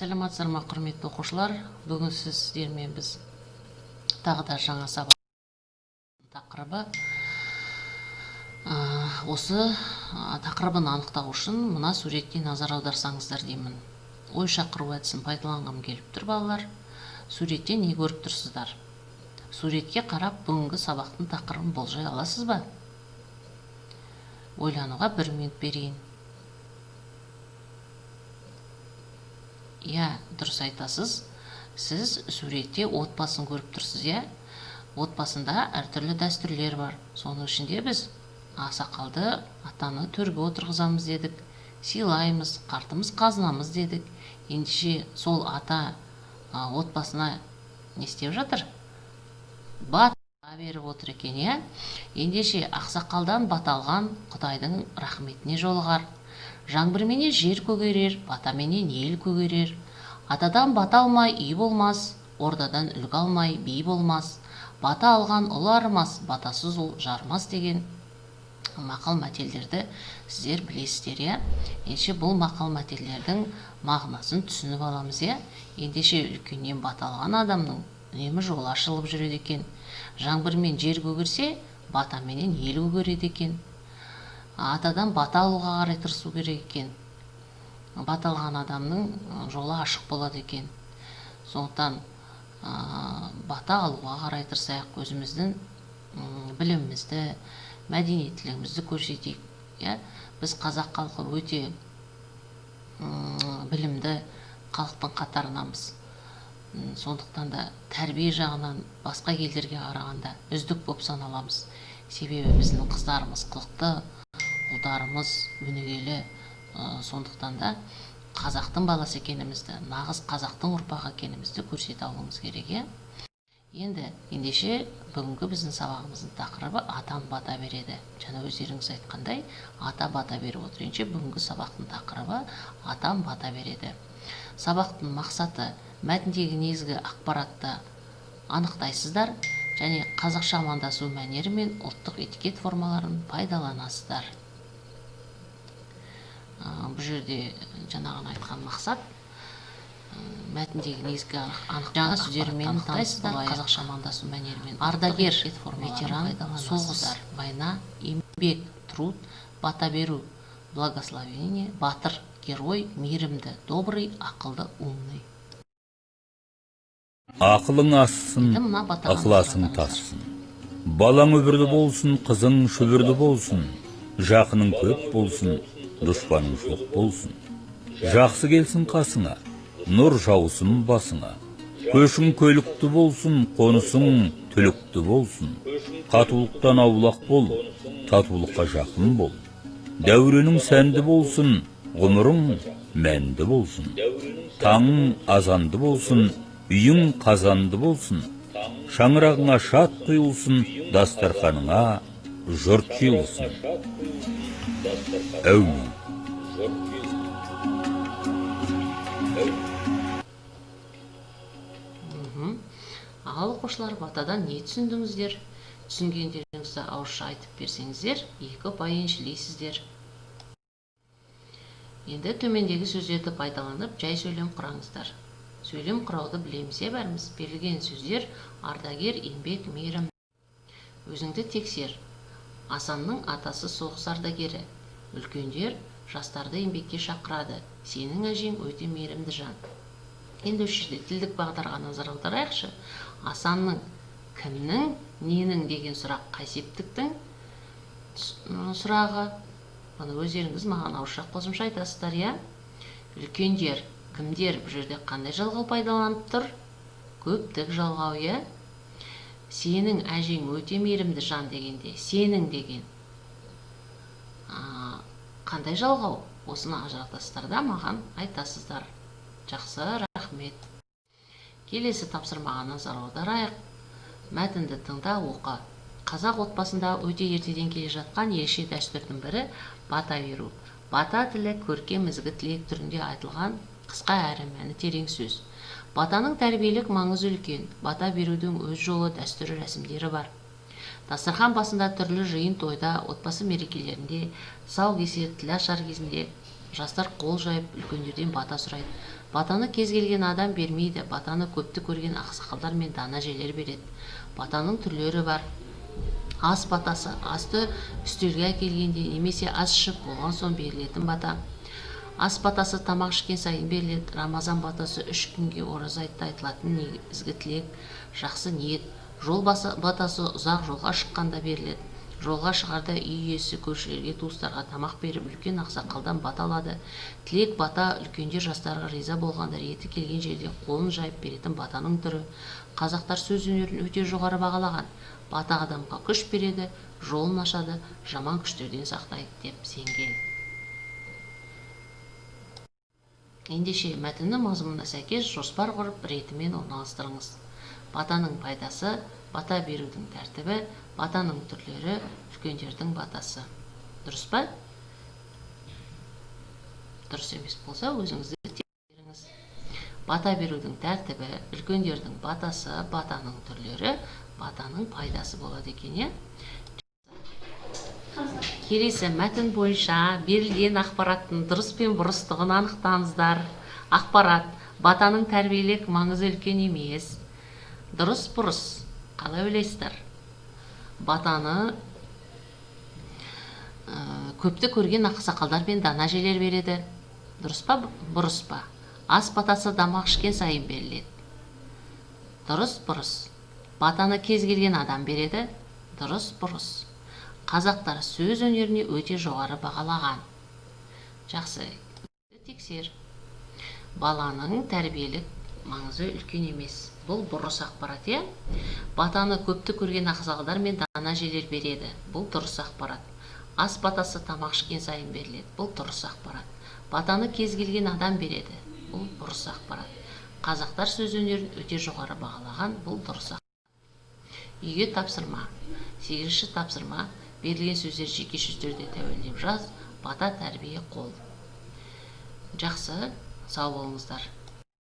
Саламатсыздар ма, құрметті оқушылар? Бүгін сіздермен біз тағы да жаңа сабақ тақырыбы, осы тақырыбын анықтау үшін мына суретке назар аударсаңыздар деймін. Ой шақыру әдісін пайдаланғым келіп тұр, балалар. Суретте не көріп тұрсыздар? Суретке қарап, бүгінгі сабақтың тақырыбын болжай аласыз ба? Ойлануға бір минут берейін. Иә, дұрыс айтасыз. Сіз суретте отбасын көріп тұрсыз, иә? Отбасында әртүрлі дәстүрлер бар. Соның ішінде біз ақсақалды, атаны төрге отырғызамыз дедік, сыйлаймыз, қартымыз қазынамыз дедік. Ендеше сол ата отбасына не істеп жатыр? Бата беріп отыр екен, иә? Ендеше ақсақалдан бата алған Құдайдың рахметіне жолығар. Жаңбырменен жер көгерер, батаменен ел көгерер. Атадан бата алмай үй болмас, ордадан үлгі алмай би болмас. Бата алған ұл арымас, батасыз ұл жарымас деген мақал мәтелдерді сіздер білесіздер, иә? Ендеше бұл мақал мәтелдердің мағынасын түсініп аламыз, иә? Ендеше үлкеннен бата алған адамның үнемі жолы ашылып жүреді екен. Жаңбырмен жер көгерсе, батаменен ел көгереді екен. Атадан бата алуға қарай тырысу керек екен. Бата алған адамның жолы ашық болады екен. Сондықтан бата алуға қарай тырысайық, өзіміздің білімімізді, мәдениеттілігімізді көрсетейік, иә? Біз қазақ халқы өте білімді халықтың қатарынанбыз. Сондықтан да тәрбие жағынан басқа елдерге қарағанда үздік болып саналамыз. Себебі біздің қыздарымыз қылықты, ұлдарымыз өнегелі. Сондықтан да қазақтың баласы екенімізді, нағыз қазақтың ұрпағы екенімізді көрсете алуымыз керек, иә? Енді ендеше бүгінгі біздің сабағымыздың тақырыбы атам бата береді. Жаңа өздеріңіз айтқандай, ата бата беріп отыр. Ендеше бүгінгі сабақтың тақырыбы атам бата береді. Сабақтың мақсаты: мәтіндегі негізгі ақпаратты анықтайсыздар және қазақша амандасу мәнері мен ұлттық этикет формаларын пайдаланасыздар. Бұл жерде жаңағыны айтқан мақсат мәтіндегі негізгі жаңа сөздермен анықтайсыздар, қазақша амандасу мәнерімен. Ардагер, ветеран, соғыс, война, еңбек, труд, бата беру, благословение, батыр, герой, мейірімді, добрый, ақылды, умный. Ақылың ассын, Енді мына батаға ықыласың назар тассын. Балаң үбірлі болсын, қызың шүбірлі болсын. Жақының көп болсын, дұшпаның жоқ болсын. Жақсы келсін қасыңа, нұр жаусын басыңа. Көшің көлікті болсын, қонысың түлікті болсын. Қатулықтан аулақ бол, татулыққа жақын бол. Дәуренің сәнді болсын, ғұмырың мәнді болсын. Таңың азанды болсын, үйің қазанды болсын. Шаңырағыңа шат құйылсын, дастарханыңа жұрт жиылсын. Әумин. Ал, оқушылар, батадан не түсіндіңіздер? Түсінгендеріңізді ауызша айтып берсеңіздер, 2 ұпай еншілейсіздер. Енді төмендегі сөздерді пайдаланып, жай сөйлем құраңыздар. Сөйлем құрауды білеміз, иә, бәріміз. Берілген сөздер: ардагер, еңбек, мейірім. Өзіңді тексер. Асанның атасы соғыс ардагері. Үлкендер жастарды еңбекке шақырады. Сенің әжең өте мейірімді жан. Енді осы жерде тілдік бағдарға назар аударайықшы. Асанның кімнің, ненің деген сұрақ қай септіктің сұрағы? Бұны өздеріңіз маған ауызша қосымша айтасыздар, иә? Үлкендер, кімдер, бұл жерде қандай жалғау пайдаланып тұр? Көптік жалғау, иә? Сенің әжең өте мейірімді жан дегенде, сенің деген қандай жалғау? Осыны ажыратасыздар да маған айтасыздар. Жақсы, рахмет. Келесі тапсырмаға назар аударайық. Мәтінді тыңда, оқы. Қазақ отбасында өте ертеден келе жатқан ерекше дәстүрдің бірі бата беру. Бата тілі көркем ізгі тілек түрінде айтылған қысқа әрі мәні терең сөз. Батаның тәрбиелік маңызы үлкен. Бата берудің өз жолы, дәстүрі, рәсімдері бар. Дастархан басында, түрлі жиын тойда, отбасы мерекелерінде, тұсаукесер, тіл ашар кезінде Жастар қол жайып, үлкендерден бата сұрайды. Батаны кез келген адам бермейді. Батаны көпті көрген ақсақалдар мен дана әжелер береді. Батаның түрлері бар. Ас батасы – асты үстелге әкелгенде немесе ас ішіп болған соң берілетін бата. Ас батасы тамақ ішкен сайын беріледі. Рамазан батасы – 3 күнге ораза айтта айтылатын ізгі тілек, жақсы ниет. Жол батасы ұзақ жолға шыққанда беріледі. Жолға шығарда үй иесі көршілерге, туыстарға тамақ беріп, үлкен ақсақалдан бата алады. Тілек бата – үлкендер жастарға риза болғанда, реті келген жерде қолын жайып беретін батаның түрі. Қазақтар сөз өнерін өте жоғары бағалаған. Бата адамға күш береді, жолын ашады, жаман күштерден сақтайды деп сенген. Ендеше, мәтіннің мазмұнына сәйкес жоспар құрып, ретімен орналастырыңыз. Батаның пайдасы, бата берудің тәртібі, батаның түрлері, үлкендердің батасы. Дұрыс па? Дұрыс емес болса, өзіңізді тексеріңіз. Бата берудің тәртібі, үлкендердің батасы, батаның түрлері, батаның пайдасы болады екен, иә. Келесі мәтін бойынша берілген ақпараттың дұрыс пен бұрыстығын анықтаңыздар. Ақпарат: батаның тәрбиелік маңызы үлкен емес. Дұрыс, бұрыс, қалай ойлайсыздар? Батаны көпті көрген ақсақалдар мен дана әжелер береді. Дұрыс па, бұрыс па? Ас батасы тамақ ішкен сайын беріледі. Дұрыс, бұрыс. Батаны кез келген адам береді. Дұрыс, бұрыс. Қазақтар сөз өнеріне өте жоғары бағалаған. Жақсы, тексер. Баланың тәрбиелік маңызы үлкен емес. Бұл бұрыс ақпарат, иә. Батаны көпті көрген ақсақалдар мен дана әжелер береді. Бұл дұрыс ақпарат. Ас батасы тамақ ішкен сайын беріледі. Бұл дұрыс ақпарат. Батаны кез келген адам береді. Бұл бұрыс ақпарат. Қазақтар сөз өнерін өте жоғары бағалаған. Бұл дұрыс. Үйге тапсырма. Сегізінші тапсырма: берілген сөздер жеке сөздерде тәуелдеп жаз. Бата, тәрбие, қол. Жақсы, сау болыңыздар.